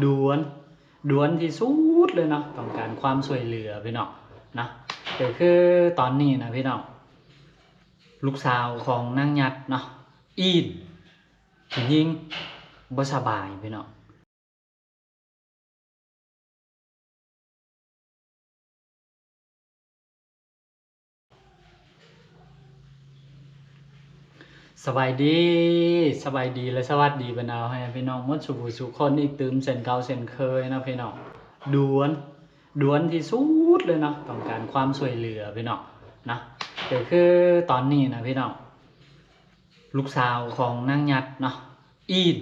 ດ່ວນ ດ່ວນທີ່ສຸດເລີຍເນາະ ຕ້ອງການຄວາມຊ່ວຍເຫຼືອພີ່ນ້ອງເນາະ. ກໍຄືຕອນນີ້ນະພີ່ນ້ອງ ລູກສາວຂອງນາງຫຍັດເນາະ ອີນ ຜູ້ຍິງ ບໍ່ສະບາຍພີ່ນ້ອງ. ສະບາຍດີ ສະບາຍດີ ແລະ ສະຫວັດດີບັນດາພໍ່ແມ່ພີ່ນ້ອງໝົດສູ່ຜູ້ສູ່ຄົນອີກຕື່ມເຊັ່ນເກົ່າເຊັ່ນເຄີຍເນາະພີ່ນ້ອງ. ດ່ວນ ດ່ວນທີ່ສຸດເລີຍເນາະ ຕ້ອງການຄວາມຊ່ວຍເຫຼືອພີ່ນ້ອງເນາະ. ກໍຄືຕອນນີ້ນະພີ່ນ້ອງ ລູກສາວຂອງນາງຫຍັດເນາະ ອີນ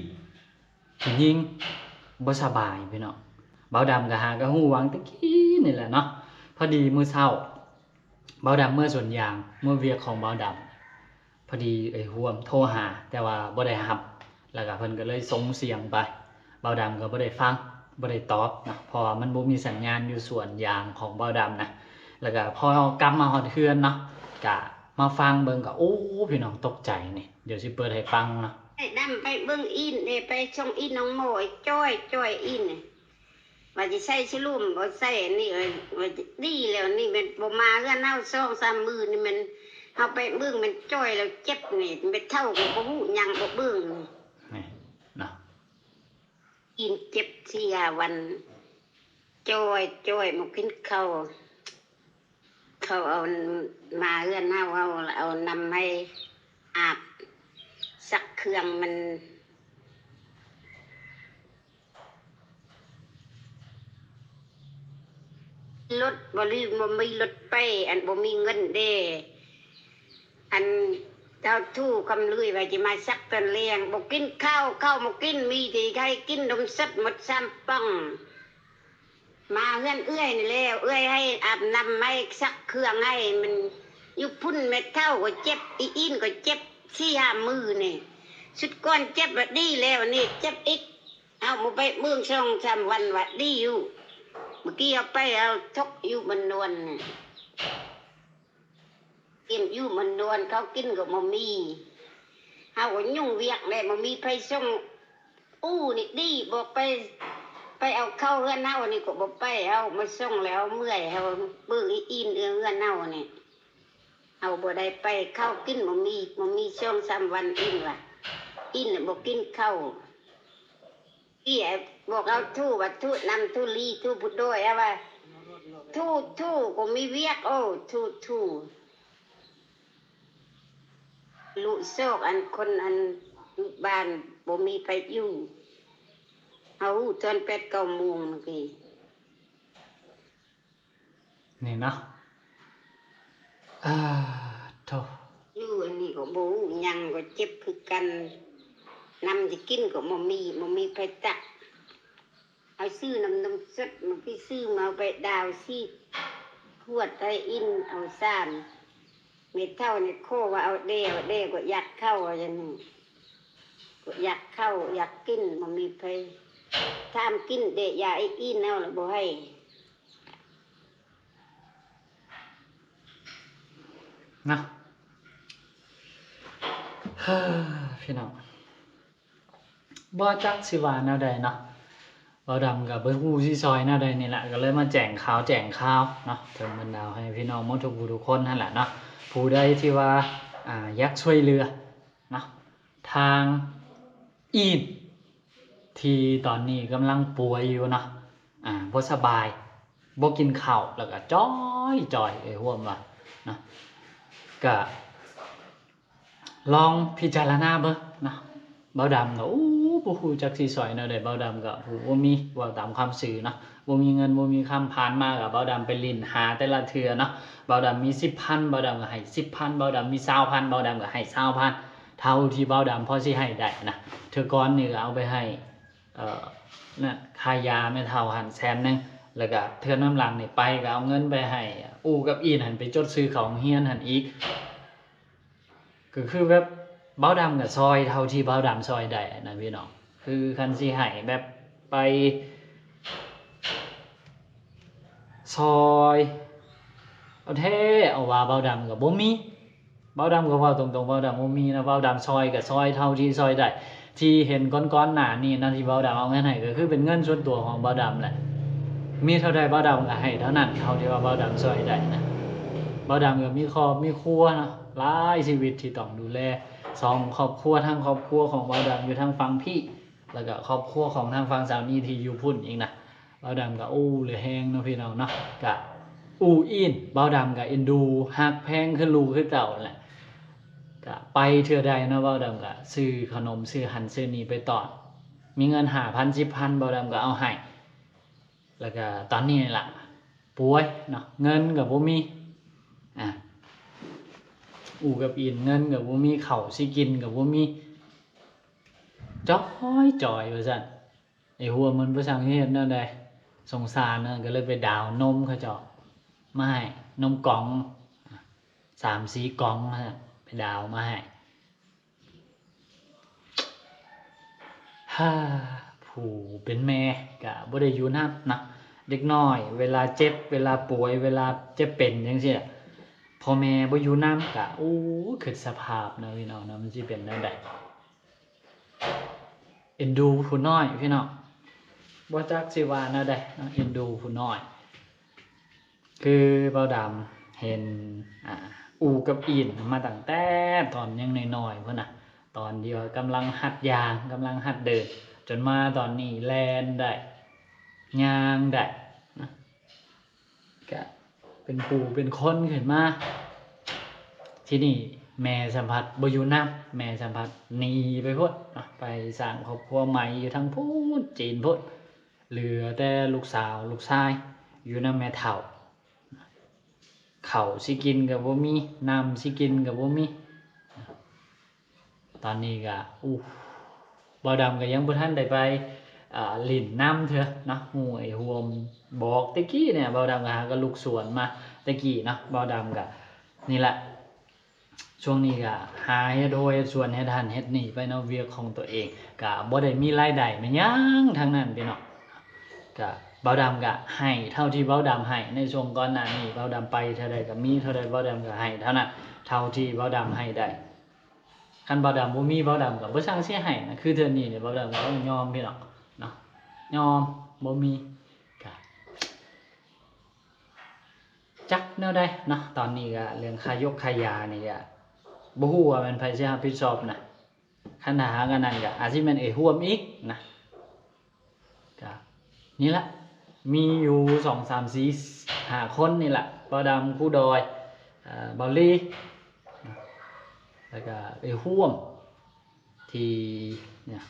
ຜູ້ຍິງ ບໍ່ສະບາຍພີ່ນ້ອງ. ບ່າວດຳກໍຫາກໍຮູ້ຫວ່າງແຕ່ກີ້ນີ້ແຫຼະເນາະ. ພໍດີມື້ເຊົ້າ ບ່າວດຳເມືອສວນຢາງ ເມືອວຽກຂອງບ່າວດຳ ພໍດີເອື້ອຍຮ່ວມໂທຫາ ແຕ່ວ່າບໍ່ໄດ້ຮັບ ແລ້ວກໍເພິ່ນກໍເລີຍສົ່ງສຽງໄປ ບ່າວດຳກໍບໍ່ໄດ້ຟັງ ບໍ່ໄດ້ຕອບນະ ເພາະວ່າມັນບໍ່ມີສັນຍານຢູ່ສວນຢາງຂອງບ່າວດຳນະ. ແລ້ວກໍພໍກັບມາຮອດເຮືອນເນາະ ກະມາຟັງເບິ່ງ ກໍ ໂອ້ ພີ່ນ້ອງ ຕົກໃຈນີ້ ດຽວຊິເປີດໃຫ້ຟັງເນາະ. ໄປດຳໄປເບິ່ງອີນເດ້ ໄປສົ່ງອີນນ້ອງໂມ ຈ້ອຍ ຈ້ອຍອີນ ວ່າຊິໃສ່ສະຫຼຸມ ບໍ່ໃສ່ອັນນີ້ ວ່າດີແລ້ວ ນີ້ແມ່ນບໍ່ມາເຮືອນເຮົາສອງສາມມື້ນີ້ ແມ່ນເຮົາໄປເບິ່ງ ແມ່ນຈ່ອຍແລ້ວເຈັບນີ້ ແມ່ເຖົ້າກໍບໍ່ຮູ້ຫຍັງ ບໍ່ເບິ່ງນີ້ ນີ້ເນາະ. ອີນເຈັບສີ່ຫ້າວັນ ຈ່ອຍ ຈ່ອຍ ບໍ່ກິນເຂົ້າ ເຂົາເອົາມາເຮືອນເຮົາ ເຮົາເອົານ້ຳໃຫ້ອາບ ຊັກເຄື່ອງມັນ ລົດບໍລິ ບໍ່ມີລົດໄປ ອັນບໍ່ມີເງິນເດ້ ອັນເຈົ້າທູຄຳລຸຍວ່າຊິມາຊັກຕອນແລງ ບໍ່ກິນເຂົ້າ ເຂົ້າບໍ່ກິນ ມີແຕ່ໃຫ້ກິນນົມສົດໝົດສາມປ່ອງ. ມາເຮືອນເອື້ອຍນີ້ແລ້ວ ເອື້ອຍໃຫ້ອາບນ້ຳ ໃຫ້ຊັກເຄື່ອງໃຫ້ ມັນຢູ່ພຸ້ນແມ່ເຖົ້າກໍເຈັບ ອີອີນກໍເຈັບສີ່ຫ້າມື້ນີ້ ຊຸດກ່ອນເຈັບວ່າດີແລ້ວ ນີ້ເຈັບອີກ ເຮົາບໍ່ໄປເບິ່ງສອງສາມວັນວ່າດີຢູ່ ມື້ກີ້ເຮົາໄປ ເຮົາທົກຢູ່ບ້ານນວນ ກິນຢູ່ມັນນວນ ເຂົາກິນກໍບໍ່ມີ ເຮົາກໍຫຍຸ້ງວຽກແຫຼະ ບໍ່ມີໃຜສົ່ງ. ອູ້ນີ້ດີ ບອກໄປ ໄປເອົາເຂົ້າເຮືອນເຮົານີ້ກໍບໍ່ໄປ ເຮົາມາສົ່ງແລ້ວເຮົາເມື່ອຍ ເຮົາເບິ່ງອີອີນເຮືອນເຮົານີ້ ເຮົາບໍ່ໄດ້ໄປ ເຂົ້າກິນບໍ່ມີ ບໍ່ມີສອງສາມວັນອີນວ່າ ອີນແລ້ວບໍ່ກິນເຂົ້າ. ອີບອກເອົາທູວ່າທູນຳທູລີທູຜູ້ດ້ອຍ ເອົາວ່າທູທູກໍມີວຽກ ໂອ້ ທູທູລຸຊອກອັນຄົນອັນຢູ່ບ້ານບໍ່ມີໃຜຢູ່ ເຮົາຮູ້ຕອນແປດເກົ້າໂມງນີ້ ນີ້ເນາະ ອາ ໂທ້ ຢູ່ອັນນີ້ກໍບໍ່ຮູ້ຫຍັງ ກໍເຈັບຄືກັນ ນ້ຳຊິກິນກໍບໍ່ມີ ບໍ່ມີໃຜຕັກ ເອົາຊື້ນ້ຳນົມສົດ ມາໄປຊື້ມາເອົາໄປດາວສີ່ຂວດ ໄປອີນເອົາສາມ ແມ່ເຖົ້ານີ້ຂໍວ່າເອົາແດ່ ເອົາແດ່ ກໍຢາກເຂົ້າ ວ່າຈັ່ງນີ້ ກໍຢາກເຂົ້າ ຢາກກິນ ບໍ່ມີໃຜຖາມກິນແດ່ ຢາອີອີນເອົາລະບໍ່ໃຫ້. ນະ ເຮີ ພີ່ນ້ອງ ບໍ່ຈັກຊິວ່າແນວໃດເນາະ ບ່າວດຳກໍບໍ່ຮູ້ຊິຊ່ອຍແນວໃດນີ້ແຫຼະ ກໍເລີຍມາແຈ້ງຂ່າວແຈ້ງຂ່າວເນາະ ເຖິງບັນດາໃຫ້ພີ່ນ້ອງໝົດທຸກຜູ້ທຸກຄົນຫັ້ນແຫຼະເນາະ ຜູ້ໃດທີ່ວ່າ ອາ ຢາກຊ່ວຍເຫຼືອເນາະ ທາງອີນ ທີ່ຕອນນີ້ກຳລັງປ່ວຍຢູ່ເນາະ ອາ ບໍ່ສະບາຍ ບໍ່ກິນເຂົ້າ ແລ້ວກໍຈ່ອຍໆ ເອື້ອຍຮ່ວມວ່າເນາະ ກະລອງພິຈາລະນາເບິ່ງເນາະ ບ່າວດຳກໍ ໂອ້ ບໍ່ຮູ້ຈັກຊິຊ່ອຍແນວໃດ ບ່າວດຳກໍຜູ້ບໍ່ມີ ເວົ້າຕາມຄວາມຊື່ເນາະ ບໍ່ມີເງິນບໍ່ມີຄຳ ຜ່ານມາກໍບ່າວດຳໄປຫຼິ້ນຫາແຕ່ລະເທື່ອເນາະ ບ່າວດຳມີສິບພັນ ບ່າວດຳກໍໃຫ້ສິບພັນ ບ່າວດຳມີຊາວພັນ ບ່າວດຳກໍໃຫ້ຊາວພັນ ເທົ່າທີ່ບ່າວດຳພໍຊິໃຫ້ໄດ້ນະ ເທື່ອກ່ອນນີ້ກໍເອົາໄປໃຫ້ ເອີ ນັ້ນ ຄ່າຢາແມ່ເຖົ້າຫັ້ນແສນໜຶ່ງ ແລ້ວກໍເທື່ອນຳຫຼັງນີ້ໄປກໍເອົາເງິນໄປໃຫ້ອູ້ກັບອີນຫັ້ນ ໄປຈົດຊື່ເຂົ້າໂຮງຮຽນຫັ້ນອີກ ກໍຄືແບບບ່າວດຳກໍຊ່ອຍເທົ່າທີ່ບ່າວດຳຊ່ອຍໄດ້ນະພີ່ນ້ອງ ຄືຄັນຊິໃຫ້ແບບໄປ ຊ່ອຍເອົາແທ້ເອົາວ່າ ບ່າວດຳກໍບໍ່ມີ ບ່າວດຳກໍເວົ້າຕົງໆ ບ່າວດຳບໍ່ມີນະ ບ່າວດຳຊ່ອຍກໍຊ່ອຍເທົ່າທີ່ຊ່ອຍໄດ້ ທີ່ເຫັນກ່ອນໆໜ້ານີ້ນະ ທີ່ບ່າວດຳເອົາເງິນໃຫ້ ກໍຄືເປັນເງິນສ່ວນຕົວຂອງບ່າວດຳແຫຼະ. ມີເທົ່າໃດບ່າວດຳກໍໃຫ້ເທົ່ານັ້ນ ເທົ່າທີ່ວ່າບ່າວດຳຊ່ອຍໄດ້ນະ. ບ່າວດຳກໍມີຄອບມີຄົວເນາະ ຫຼາຍຊີວິດທີ່ຕ້ອງດູແລ ສອງຄອບຄົວ ທັງຄອບຄົວຂອງບ່າວດຳຢູ່ທາງຝັ່ງພີ້ ແລ້ວກໍຄອບຄົວຂອງທາງຝັ່ງສາວນີທີ່ຢູ່ພຸ້ນອີກນະ. ບ່າວດຳກໍ ໂອ້ ເຫຼືອແຮງເນາະພີ່ນ້ອງເນາະ ກະອູ່ອີ່ນ. ບ່າວດຳກໍເອັນດູຮັກແພງຄືລູກຄືເຕົ້າແຫຼະ. ກະໄປເທື່ອໃດເນາະ ບ່າວດຳກໍຊື້ຂະໜົມ ຊື້ຫັ້ນຊື້ນີ້ໄປຕ້ອນ. ມີເງິນຫ້າພັນ ສິບພັນ ບ່າວດຳກໍເອົາໃຫ້. ແລ້ວກໍຕອນນີ້ລະປ່ວຍເນາະ ເງິນກໍບໍ່ມີ ອາ ອູ່ກັບອີ່ນ ເງິນກໍບໍ່ມີ ເຂົ້າຊິກິນກໍບໍ່ມີ ຈ່ອຍໆ ວ່າຊັ້ນ. ໄອ້ຫົວມັນບໍ່ຊ່າງເຮັດແນວໃດ ສົງສານນະ ກໍເລີຍໄປດາວນົມເຂົາເຈົ້າມາໃຫ້ ນົມກອງ ສາມສີ່ກອງນະ ໄປດາວມາໃຫ້. ຫາ ຜູ້ເປັນແມ່ກະບໍ່ໄດ້ຢູ່ນຳເນາະ ເດັກນ້ອຍເວລາເຈັບ ເວລາປ່ວຍ ເວລາເຈັບເປັນຈັ່ງຊີ້ ພໍ່ແມ່ບໍ່ຢູ່ນຳກະ ໂອ້ ຄິດສະພາບເນາະພີ່ນ້ອງເນາະ ມັນຊິເປັນແນວໃດ. ເອັນດູຜູ້ນ້ອຍພີ່ນ້ອງ ບໍ່ຈັກຊິວ່າແນວໃດເນາະ ເອັນດູຜູ້ນ້ອຍ. ຄືບ່າວດຳເຫັນ ອາ ອູ່ກັບອີ່ນມາຕັ້ງແຕ່ຕອນຍັງນ້ອຍໆພຸ້ນນະ ຕອນທີ່ວ່າກຳລັງຫັດຍ່າງ ກຳລັງຫັດເດີນ ຈົນມາຕອນນີ້ແລ່ນໄດ້ ຍ່າງໄດ້ນະ ກະເປັນຜູ້ເປັນຄົນຂຶ້ນມາ. ທີນີ້ແມ່ສຳພັດບໍ່ຢູ່ນຳ ແມ່ສຳພັດໜີໄປພຸ້ນເນາະ ໄປສ້າງຄອບຄົວໃໝ່ຢູ່ທາງພຸ້ນ ຈີນພຸ້ນ. ເຫຼືອແຕ່ລູກສາວລູກຊາຍຢູ່ນຳແມ່ເຖົ້າ ເຂົ້າຊິກິນກໍບໍ່ມີ ນ້ຳຊິກິນກໍບໍ່ມີ. ຕອນນີ້ກໍ ອູ້ ບ່າວດຳກໍຍັງບໍ່ທັນໄດ້ໄປ ເອີ ຫຼິ້ນນຳເທື່ອເນາະ ຮູ້ໄອ້ຮ່ວມບອກແຕ່ກີ້ນີ້ ບ່າວດຳກໍຫາກໍລຸກສວນມາແຕ່ກີ້ເນາະ. ບ່າວດຳກໍນີ້ລະ ຊ່ວງນີ້ກໍຫາເຮັດຮົ້ວເຮັດສວນ ເຮັດຫັ້ນເຮັດນີ້ໄປເນາະ ວຽກຂອງຕົວເອງ ກໍບໍ່ໄດ້ມີລາຍໄດ້ແມ່ນຫຍັງທັງນັ້ນພີ່ນ້ອງ. ກໍບ່າວດຳກໍໃຫ້ເທົ່າທີ່ບ່າວດຳໃຫ້ ໃນຊ່ວງກ່ອນໜ້ານີ້ ບ່າວດຳໄປເທົ່າໃດກໍມີເທົ່າໃດ ບ່າວດຳກໍໃຫ້ເທົ່ານັ້ນ ເທົ່າທີ່ບ່າວດຳໃຫ້ໄດ້. ຄັນບ່າວດຳບໍ່ມີ ບ່າວດຳກໍບໍ່ຊ່າງຊິໃຫ້ນະ ຄືເທື່ອນີ້ນີ້ ບ່າວດຳກໍຕ້ອງຍອມພີ່ນ້ອງເນາະ ຍອມ ບໍ່ມີ ກໍ ຈັກແນວໃດເນາະ. ຕອນນີ້ກໍເລື່ອງຄ່າຢົກຄ່າຢານີ້ກໍບໍ່ຮູ້ວ່າແມ່ນໃຜຊິຮັບຜິດຊອບນະ ຄັນຖ້າຫາກອັນນັ້ນກໍອາດຊິແມ່ນເອື້ອຍຮ່ວມອີກນະ. ກໍນີ້ລະ ມີຢູ່ສອງສາມສີ່ຫ້າຄົນນີ້ລະ ບ່າວດຳ ຄູດອຍ ເອີ ບ່າວລີ ແລ້ວກໍເອື້ອຍຮ່ວມ ທີ່ນະ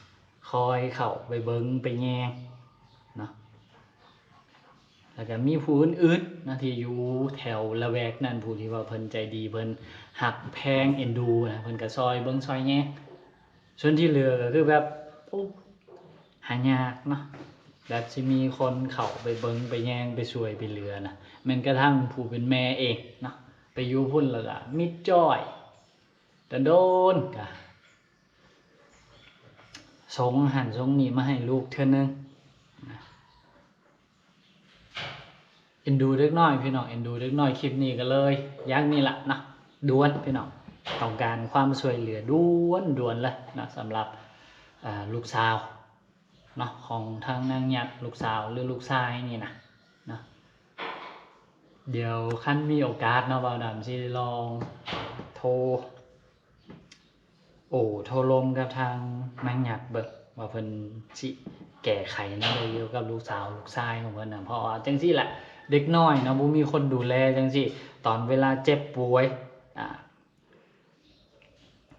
ຄອຍເຂົ້າໄປເບິ່ງໄປແຍງເນາະ. ແລ້ວກໍມີຜູ້ອື່ນໆນະ ທີ່ຢູ່ແຖວລະແວກນັ້ນ ຜູ້ທີ່ວ່າເພິ່ນໃຈດີ ເພິ່ນຮັກແພງເອັນດູນະ ເພິ່ນກໍຊ່ອຍເບິ່ງຊ່ອຍແຍງ. ສ່ວນທີ່ເຫຼືອກໍຄືແບບ ໂອ້ ຫາຍາກເນາະ ແບບຊິມີຄົນເຂົ້າໄປເບິ່ງໄປແຍງໄປຊ່ວຍໄປເຫຼືອນະ ແມ່ນກະທັ່ງຜູ້ເປັນແມ່ເອງເນາະ ໄປຢູ່ພຸ້ນແລ້ວກໍມິດຈ້ອຍ ໂດນໆ ກະ ສົ່ງຫັ້ນສົ່ງນີ້ມາໃຫ້ລູກເທື່ອໜຶ່ງ. ເອັນດູເດັກນ້ອຍພີ່ນ້ອງ ເອັນດູເດັກນ້ອຍ. ຄລິບນີ້ກໍເລີຍຢ່າງນີ້ລະເນາະ ດ່ວນພີ່ນ້ອງ ຕ້ອງການຄວາມຊ່ວຍເຫຼືອດ່ວນໆເລີຍເນາະ ສຳລັບ ເອີ ລູກສາວເນາະ ຂອງທາງນາງຫຍັດ ລູກສາວ ຫຼື ລູກຊາຍນີ້ນະເນາະ. ດຽວຄັນມີໂອກາດເນາະ ບ່າວດຳຊິລອງໂທ ໂອ້ ໂທລົມກັບທາງນາງຫຍັດເບິ່ງວ່າເພິ່ນຊິແກ້ໄຂແນວໃດກ່ຽວກັບລູກສາວລູກຊາຍຂອງເພິ່ນນະ. ເພາະວ່າຈັ່ງຊີ້ແຫຼະ ເດັກນ້ອຍເນາະ ບໍ່ມີຄົນດູແລຈັ່ງຊີ້ ຕອນເວລາເຈັບປ່ວຍ ອາ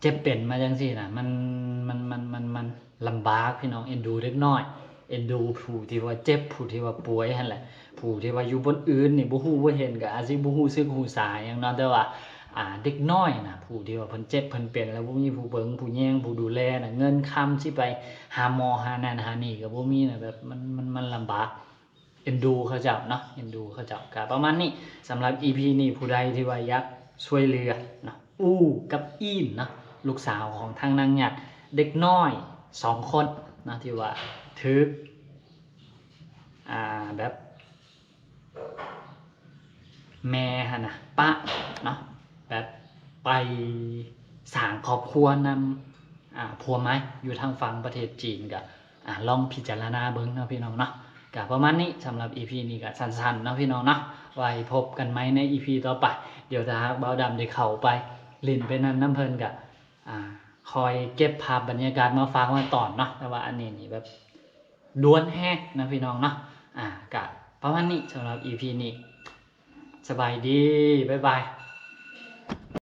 ເຈັບເປັນມາຈັ່ງຊີ້ນະ ມັນ ມັນ ມັນ ມັນ ມັນລຳບາກພີ່ນ້ອງ. ເອັນດູເດັກນ້ອຍ ເອັນດູຜູ້ທີ່ວ່າເຈັບ ຜູ້ທີ່ວ່າປ່ວຍຫັ້ນແຫຼະ. ຜູ້ທີ່ວ່າຢູ່ບ່ອນອື່ນນີ້ ບໍ່ຮູ້ບໍ່ເຫັນ ກໍອາດຊິບໍ່ຮູ້ສຶກຮູ້ສາຫຍັງເນາະ ແຕ່ວ່າ ອ່າ ເດັກນ້ອຍນະ ຜູ້ທີ່ວ່າເພິ່ນເຈັບເພິ່ນເປັນ ແລ້ວບໍ່ມີຜູ້ເບິ່ງຜູ້ແຍງຜູ້ດູແລນະ ເງິນຄຳຊິໄປຫາໝໍຫານັ້ນຫານີ້ກໍບໍ່ມີນະ ແບບມັນ ມັນ ມັນລຳບາກ. ເອັນດູເຂົາເຈົ້າເນາະ ເອັນດູເຂົາເຈົ້າ. ກໍປະມານນີ້ ສຳລັບອີພີນີ້ ຜູ້ໃດທີ່ວ່າຢາກຊ່ວຍເຫຼືອເນາະ ອູ່ກັບອີ່ນເນາະ ລູກສາວຂອງທາງນາງຫຍັດ ເດັກນ້ອຍສອງຄົນເນາະ ທີ່ວ່າຖືກ ອ່າ ແບບ ແມ່ຫັ້ນນະປະເນາະ ແບບໄປສ້າງຄອບຄົວນຳ ອ່າ ຜົວໃໝ່ຢູ່ທາງຝັ່ງປະເທດຈີນ ກະ ອ່າ ລອງພິຈາລະນາເບິ່ງເນາະພີ່ນ້ອງເນາະ. ກະປະມານນີ້ ສຳລັບອີພີນີ້ກະສັ້ນໆເນາະພີ່ນ້ອງເນາະ. ໄວ້ພົບກັນໃໝ່ໃນອີພີຕໍ່ໄປ. ດຽວຖ້າຫາກບ່າວດຳໄດ້ເຂົ້າໄປຫຼິ້ນໄປນັ້ນນຳເພິ່ນກະ ອ່າ ຄອຍເກັບພາບບັນຍາກາດມາຝາກມາຕ້ອນເນາະ. ແຕ່ວ່າອັນນີ້ນີ້ແບບດ່ວນແຮງເນາະພີ່ນ້ອງເນາະ. ອ່າ ກະປະມານນີ້ ສຳລັບອີພີນີ້. ສະບາຍດີ ບາຍບາຍ.